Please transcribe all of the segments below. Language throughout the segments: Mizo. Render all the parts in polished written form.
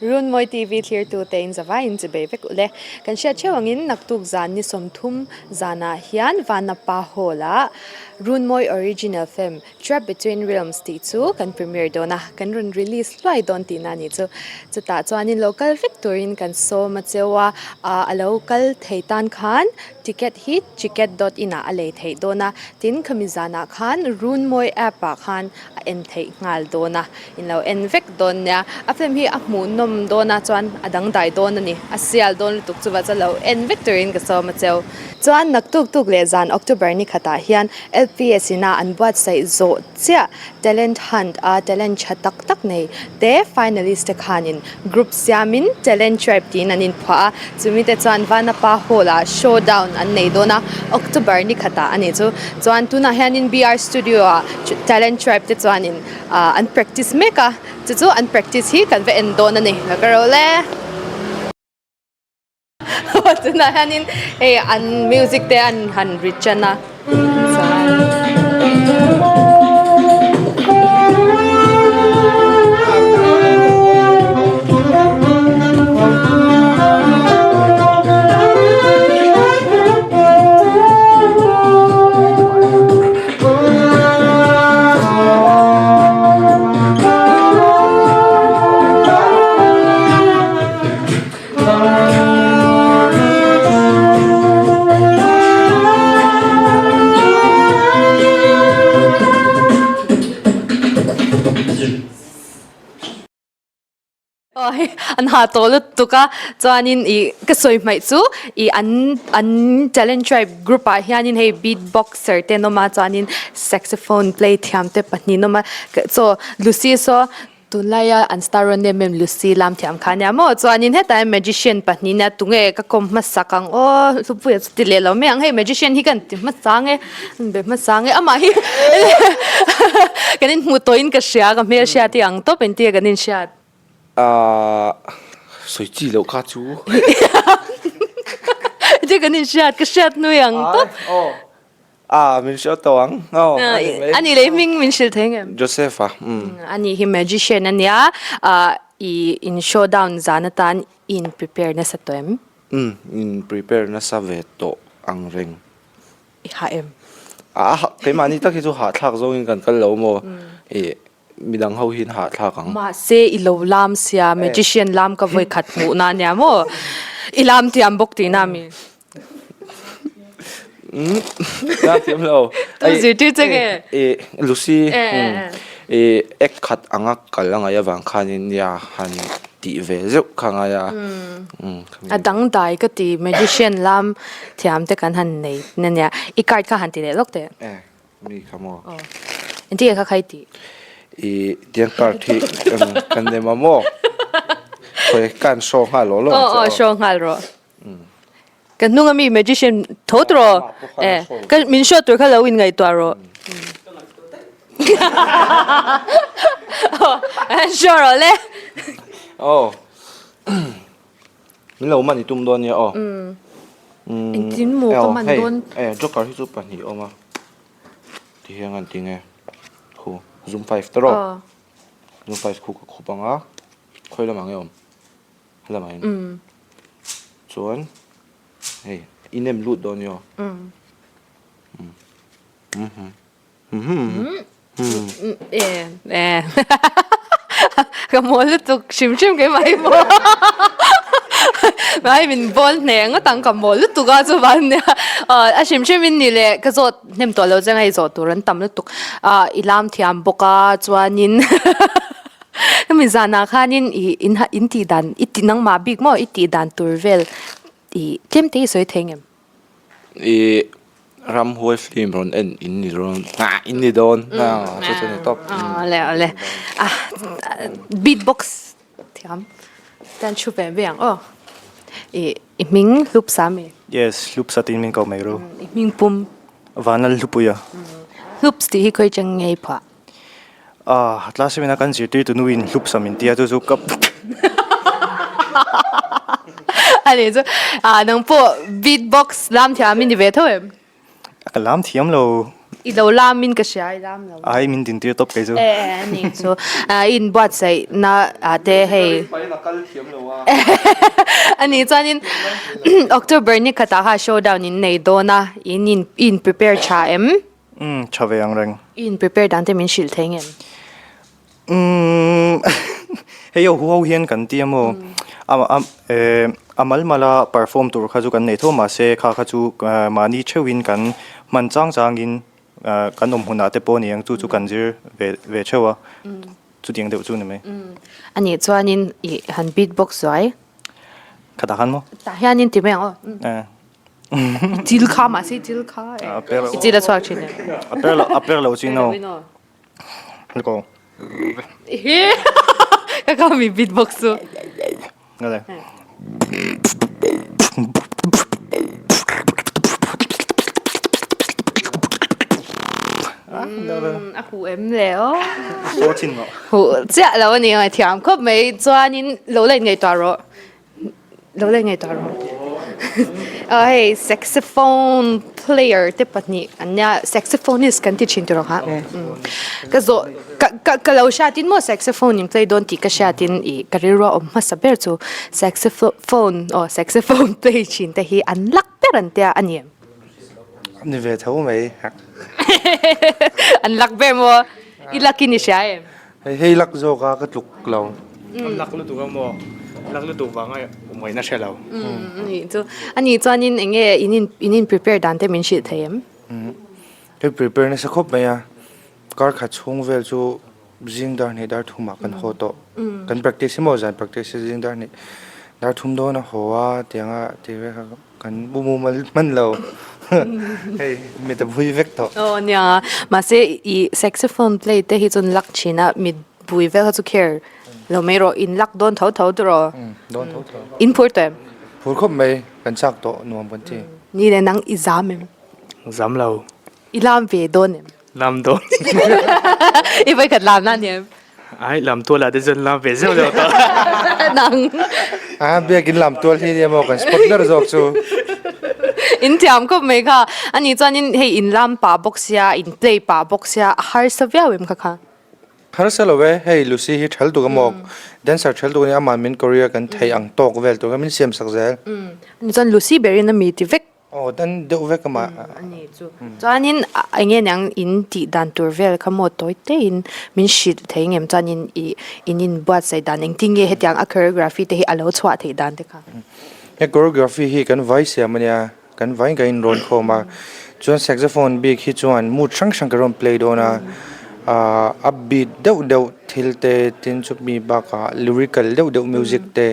Runmawi TV thlirtute in zavai in chibei vek ule. Kan hriat theuh angin naktuk zan ni 30 zanah hian Vanapa Hall ah Runmawi Original Film Trap Between Realms tih chu kan premiere dawn a, kan rawn release hluai dawn tihna a nih chu. Chutah chuanin lo kal vek turin kan sawm a cheu a, a lo kal thei tan khan ticket hi ticket dot in ah a lei theih dawn a, tin khami zanah khan Runmawi app ah khan a en theih nghal dawn a, in lo en vek dawn nia. A film hi a hmuhnawm dawn a chuan a dangdai dawn a ni, a sial dawn lutuk chuva chuan lo en vek turin ka sawm a cheu. Chuan naktuk tuk leh zan October ni khatah hian LPS ina an buatsaih zawh chiah Talent Hunt a talent tha tak tak nei te finalist te khanin group siamin Talent Tribe tiin an inphuah a, chumi te chuan Vanapa Hall ah showdown an nei dawn a, October ni khatah a nih chu. Chuan tunah hianin BR Studio ah Talent Tribe te chuanin an practice mek a, chu chu an practice hi kan va en dawn a ni. Ka ka ro le. Tunah hianin hei an music te an han ri tan a chuan An ha tawh lutuk a, chuanin ih ka sawi hmaih chu ih an an talent tribe group ah hianin hei beat boxer te an awm a chuanin saxophone play thiam te pahnih an awm a chaw Lucy saw Tunlaia an star rawn em em Lucy lam thiam kha ania maw? Chuanin hetah hian magician pahnih nia tunge ka kawm hmasak ang aw Hlupuia chu ti leh lo mai ang hei magician hi kan ti hmasa nge an be hmasa nge amah hi kan inhmuh tawhin ka hria ka hmel hriat hi ang tawp engtin nge kan inhriat. Ahh sawi chi loh kha chu. Engtin kan inhriat ka hriat hnui ang tawp. A, min hrilh tawh ang. Aw, a ni mai. A nih leh hming min hrilh thei ngem? Joseph a, umm. A nih hi magician a nia, ah i in showdown zan atan i in prepare nasa tawh em? Umm, in prepare nasa ve tawh ang reng. I hah em? A, keimahni tak hi chu hahthlak zawngin kan kal lo maw? I midang ho hian hahthlak ang. Mahse i lo lam sia, magician lam ka vawi khat hmuhna a nia maw? I lam thiam bawk tihna a mi? Ka thiam lo. Tu zirtir che nge? E Lucy e ek khat anga kal a ngaih avang khanin nia han tih ve zeuh kha ngai a. A dangdai ka ti magician lam thiam te kan han nei na nia. I card kha han ti leh lawk teh. E mi kha maw. Engtin nge kha khai tih? I tiang card hi kan nem a maw? Khawi kan show nghal rawh lawk ang che aw. Aw aw show nghal rawh. Ka hnung ami magician tho tur aw e ka min hriat tur kha lo in ngaihtuah rawh an hria rawh le aw min lo man i tum dawn nia aw engtin maw ka man dawn e joker hi chu pahnih awm a ti hian an ti nge khu zoom 5 te rawh zoom 5 khu ka khup ang a khawi lamah nge awm Helama in chuan hei i nem lut dawn nia. Ka mawl lutuk hrim hrim keimah hi maw. Mai min bawl hneh ngawt ang ka mawl lutuk a chuvan nia. A hrim hrim in ni leh ka zawt hnem tawh lo che hei zawh tur an tam lutuk. I lam thiam bawk a chuanin Hemi zanah khanin i in in tih dan i ti nangmah bik maw i tih dan tur vel i tlem te i sawi thei ngem? I ramhuai film rawn en in ni rawn ah in ni dawn ah chu chu ni tawp. Awle awle ah beatbox thiam tan thu ve ve ang aw i i hming hlup sa mi? Yes hlup sa tin min ko mai ru. I hming pum? Vanlal Hlupuia. Hlups tih hi khawi chang ngei phuah? Ah, class in a kan zirtir tu nu in hlup sam in tia chu chu ka Ani chu ah nang pawh beatbox lam thiam i ni ve tho em? Ka lam thiam lo. I lo lam in ka hria, i lam lo. Ai min din tir tawp kei chu. E e ani chu. I inbuatsaih na ah te hei. Pain a kal thiam lo a. Ani chuanin October ni khatah kha showdown in nei dawn a, in in i in prepare tha em? Umm tha ve ang reng. I in prepare dan te min hrilh thei ngem? Umm hei ho ho hian kan ti a maw a mal mala perform tur kha chu kan nei tho mahse kha kha chu mahni theuhin kan hman chang changin kan awm hunah te pawh a ni ang chu chu kan zir ve ve theuh a chutiang deuh chu a ni mai. A nih chuanin i han beat box zuai. Khatah khan maw? Tah hianin ti mai ang aw. I chil kha mahse i chil kha i chil a chhuak thin em? A per lo a per lo chin aw. Ko. Ka ka mi beatbox chu. Ngale. A hu em le o. So chin lo. Hu chiah lo ani ngai thiam khawp mai chuanin lo la in ngaihtuah rawh. Lo la ngaihtuah rawh. Aw hei saxophone player te pahnih an nia saxophonist kan ti thin tur ang ha. Ka zawh ka ka ka lo hriatin maw saxophone in play dawn tih ka hriatin ih ka rilru a awm hmasa ber chu saxophone aw saxophone play thin te hi an lak ber an tia a ni em? Ni ve tho mai. An lak ber maw? I lakin i hria em? Hei hei lak zawk a ka tluk lo. A lak lutuk a maw? Lak lutuk vang a awmawina hre lo. Nih chu. A nih chuanin eng nge in in in in prepare dan te min hrilh thei em? Hei prepare nasa khawp mai a. Kar khat chhung vel chu zing dar hnih dar thum ah kan haw tawh. Kan practice hi maw zan practice hi zing dar hnih dar thum dawn a haw a tiang a ti vek a. Kan bu mumal hman lo. Hei mit a bui vek tawh. Aw nia, mahse i saxophone play te hi chuan lak thin a, mit bui vel kha chu care lo mai rawh, in lak dawn tho tho tawh rawh. Dawn tho tho. In phur tawh em? Phur khawp mai, kan chak tawh nuam kan ti. Ni le nang i zam em? Zam lo. I lam ve dawn em? Lam dawn. I vawikhat lam na ni em? Ai lam tual ah te chuan lam ve zeuh zeuh tawh. Nang. A biakin lam tual hi nia maw kan spot ber zawk chu. In thiam khawp mai kha. Ani chuanin hei in lam pah bawk sia, in play pah bawk sia, a harsa viau em kha kha? Harsa lo e, hei Lucy hi thal tuk a maw, dancer thal tuk a nia, amah min Korea kan theih ang tawk vel tur kha min siam sak zel. Ani chuan Lucy berin a mi ti vek Aw dan deuh vek amah. A ni chu. Chuanin eng nge niang in tih dan tur vel kha maw tawi tein min hrilh thei ngem chuanin i in in buatsaih dan engtin nge hetiang a choreography te hi a lo chhuah theih dan te kha. He choreography hi kan vai siam a nia, kan vaiin kan inrawn khawm a, chuan saxophone bik hi chuan mood hrang hrang kan rawn play dawn a, ah upbeat deuh deuh thil te tin chumi bakah lyrical deuh deuh music te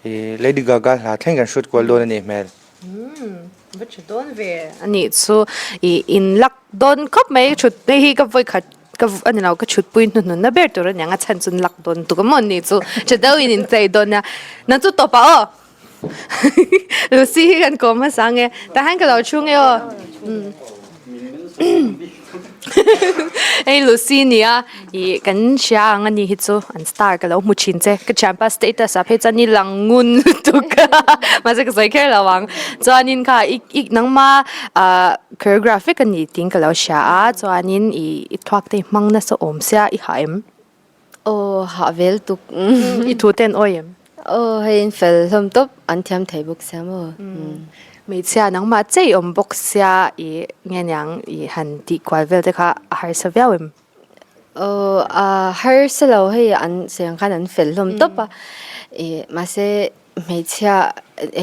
ih Lady Gaga hla thleng kan hrut kual dawn a nih hmel. Umm va tha dawn ve. A nih chu i in lak dawn khawp mai thut hei hi ka vawi khat ka a ni lo ka thut pui hnuhnun na ber tur a niang a chhan chu lak dawn tuk a maw ni chu tha deuh in in chei dawn a nang chu tawp ah aw Lucy hi kan kawm hmasa ang e tah hian ka lo thu nge aw Hei Lucy nia ih kan hria ang a ni hi chu an star ka lo hmu thin che ka thianpa status ah phei chuan i lang ngun lutuk a mahse ka sawi kher lo ang chuanin kha i i nangma ah choreography ka ni tiin ka lo hria a chuanin ih i thluak te i hmang nasa awm sia i hah em? Aw hah vel tuk. I thu ten awi em? Aw hei in fel hlawm tawp an thiam thei bawk sia maw. Hmeichhia nangmah chei awm bawk sia i nge niang i han tih kual vel te kha a harsa viau em? Aw a harsa lo hei an sawi ang khan an fel hlawm tawp a i mahse hmeichhia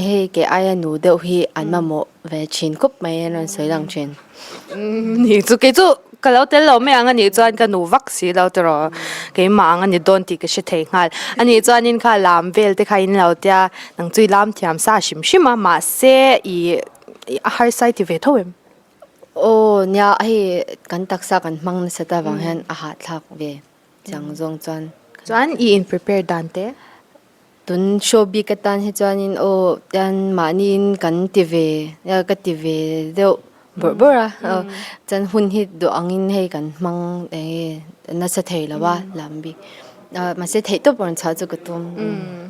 hei kei aia nu deuh hi an mamawh ve thin khawp mai an rawn sawi lang thin. Ni chu kei chu ka lo tel lo mai ang a nih chuan ka nu vak si lo tiraw keimah ang a ni dawn tih ka hre thei nghal. A nih chuanin kha lam vel te kha in lo tia nang chu i lam thiam sa hrim hrim a mahse i a harsa i ti ve tho em? Aw nia hei kan taksa kan hmang nasa ta vang hian a hahthlak ve chiang zawng chuan. Chuan i in prepare dan te? Tun show bik atan hi chuanin aw tian mahniin kan ti ve ka ti ve deuh bawrh bawrh a chuan hun hi duh angin hei kan hmang eng nge nasa thei lo a lam bik. Mahse theihtawp rawn chhuah chu ka tum.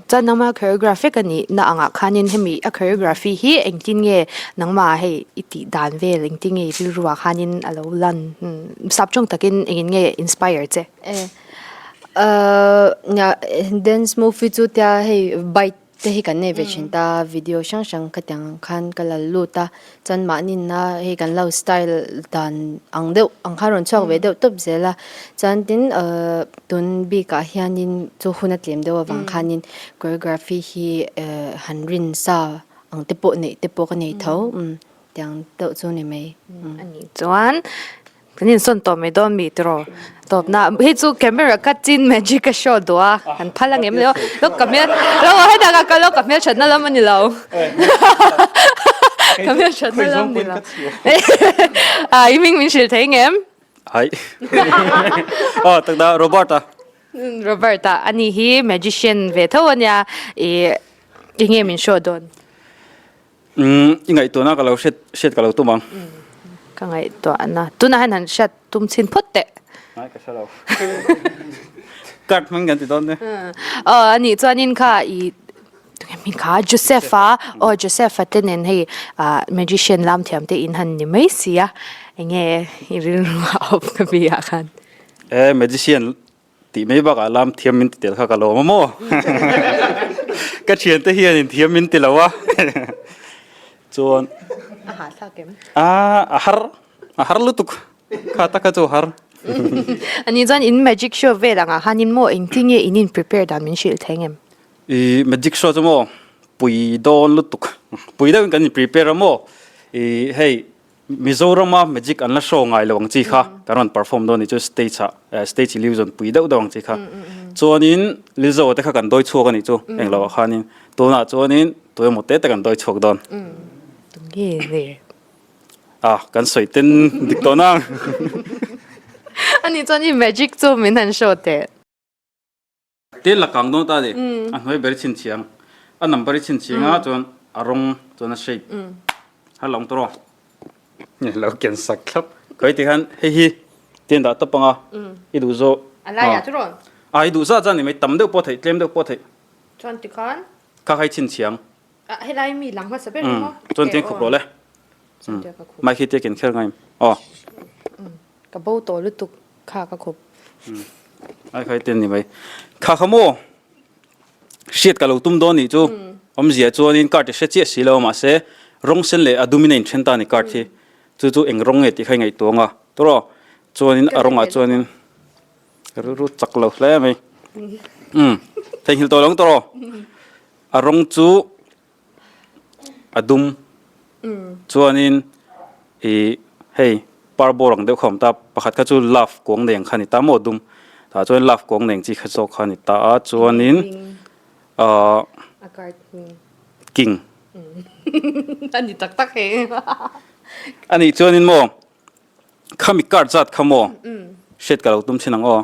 Chuan nangmah choreography ka nih na angah khanin hemi a choreography hi engtin nge nangmah hei i tih dan vel engtin nge i rilru ah khanin a lo lan sap tawng takin engin nge inspire che? Dance move hi chu tia hei bite te hi kan nei ve thin ta video hrang hrang khatiang ang khan ka la lut a chuan mahni-na hei kan lo style dan ang deuh ang khan rawn chhuak ve deuh tawp zel a chuan tin ahh tun bikah hianin chu hun a tlem deuh avang khanin choreography hi ehh han rin sa ang te pawh neih te pawh ka nei tho umm tiang deuh chu ni mai. A nih chuan Kan insawn tawh mai dawn mi tiraw? Tawpna hei chu camera cut chin magic a show duh a, kan phal ang em le aw. Lo ka hmel lo hetah ka kal aw ka hmel thatna lam a ni lo. Ka hmel thatna lam ni lo. A i hming min hrilh thei ngem? Hai. Aw takda Robert a. Robert a ani hi magician ve tho ania i enge min show dawn? Umm, i ngaihtuahna ka lo hriat hriat ka lo tum ang. Ka ngaihtuahna. Tunah hian han hriat tum chhin phawt teh. Ai, ka hre lo. Card hmang kan ti dawn nia. Aw, anih chuanin kha i tunge hming kha Joseph-a, aw Joseph-a te nen hei ah magician lam thiam te in han ni mai si a, enge i rilru a awm ka mi ah khan. E, magician Tih mai bakah lam thiam min ti tel kha ka lawm a maw? Ka thiante hian in thiam min ti lo a. Chuan A hah thlak em? A a har a har lutuk. Kha tak kha chu a har. Ani chuan in magic show vel angah khan in maw engtin nge in in prepare dan min hrilh thei ngem? I magic show chu maw pui dawn lutuk. Pui deuhin kan in prepare a maw? I hei Mizorama magic an la show ngai lo ang chi kha kan rawn perform dawn nih chu stage ah stage illusion pui deuh deuh ang chi kha. Chuanin Lizzo te kha kan dawi chhuak a nih chu englo ah khanin tunah chuanin tu emaw te te kan dawi chhuak dawn. Tunge le? Ah kan sawi ten dik tawh nang. Ani chuan i magic chu min han show teh. Te la kang dawn ta a ni. A hnuai ber i chhinchhiang. A number i chhinchhiang a chuan a rawng chuan a shape. Har lo ang tawh rawh. Nge lo ken sak thlap. Khawi ti khan hei hi te an dah tawp ang a. I duh zawh. A laiah chu rawn. A i duh zah zah ni mai tam deuh pawh theih tlem deuh pawh theih. Chuan ti khan. Kha kha i chhinchhiang. Helai mi lang hmasa ber emaw. Chuan tiang khup rawh le. Mai khi tia ken kher ngai em. Aw. Ka bo tawh lutuk kha ka khup. Ai khai ten ni mai. Kha kha maw hriat ka lo tum dawn nih chu awmzia chuanin card i hre chiah si lo mahse rawng sen leh a dumin a inthen ta a ni card hi chu chu eng rawng nge tih kha i ngaihtuah ang a tawraw chuanin a rawngah chuanin rilru chak lo hle mai umm theihnghilh tawh lo ang tawraw a rawng chu A dum chuanin ih hei par bawr ang deuh kha a awm ta pakhat kha chu love kuang nei ang kha a ni ta maw a dum tah chuan love kuang nei ang chi kha zawk kha a ni ta a chuanin ahh king a nih chuanin maw khami card zat kha maw hriat ka lo tum thin ang aw.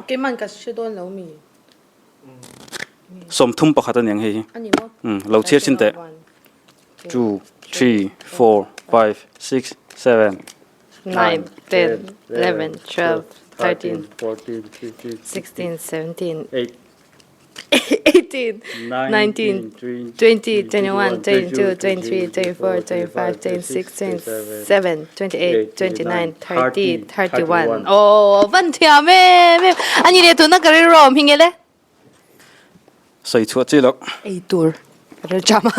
30 pakhat a ni ang hei hi. Umm lo chhiar chin teh. 2 3 4 5 6 7 9 10 11 12 13 14 15 16 17 8 18 19 20 21 22 23 24 25 26 27 28 29 30 31 Aw van thiam em em a ni leh tuna ka rilru a awm hi nge le? Sawi chhuah chi loh. Ei tur ka ril cham a.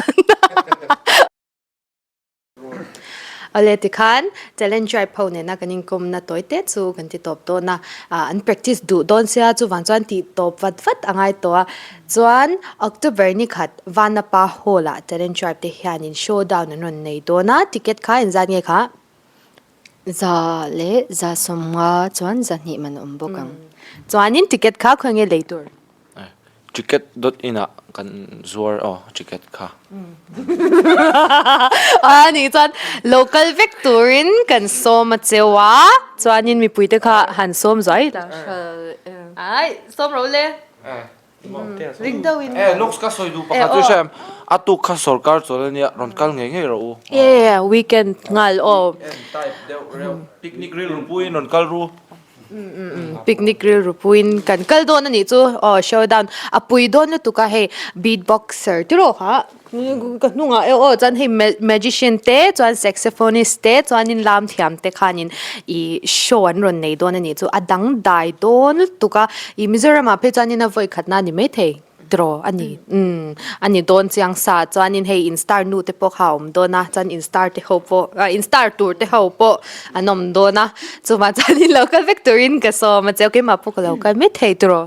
Awle tikhan Talent Tribe ho nena kan inkawmna tawi te chu kan ti tawp dawn a, an practice duh dawn sia chuvang chuan tih tawp vat vat a ngai tawh a. Chuan October ni khat Vanapa Hall ah Talent Tribe te hianin showdown an rawn nei dawn a, ticket kha engzat nge kha? Za leh za 50 chuan 200 man a awm bawk ang. Chuanin ticket kha khawi nge lei tur? Ticket dot in ah kan zuar aw ticket kha. A nih chuan lo kal vek turin kan sawm a cheu a, chuanin mipui te kha han sawm zuai la. Ai sawm ro le. Ring deuh in. E looks ka sawi duh pakhat chu hre em a tuk kha sorkar chawl ania rawn kal ngei ngei rawh u. E weekend nghal aw. Weekend type deuh reuh picnic rilru puiin rawn kal ru. Picnic rilru puiin kan kal dawn a nih chu aw showdown a pui dawn lutuk a hei beatboxer tiraw kha ka hnungah e aw chuan hei magician te chuan saxophonist te chuanin lam thiam te khanin ih show an rawn nei dawn a nih chu a dangdai dawn lutuk a ih Mizoram ah phei chuanin a vawi khatna a ni maithei. Draw a ni umm a ni dawn chiang sa chuanin hei in star nu te pawh kha a awm dawn a chuan in star te ho pawh ah in star tur te ho pawh an awm dawn a chuvang chuanin lo kal vek turin ka sawm a che keimah pawh ka lo kal mai thei tiraw.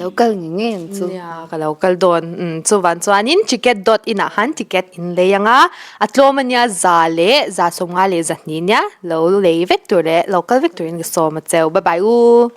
Lo kal nge nge ang chu. Nia ka lo kal dawn umm chuvang chuanin ticket dawt inah khan ticket in lei ang a a tlawm ania za leh za sawmnga leh zahnih nia lo lei vek tur leh lo kal vek turin ka sawm a cheu bye bye u.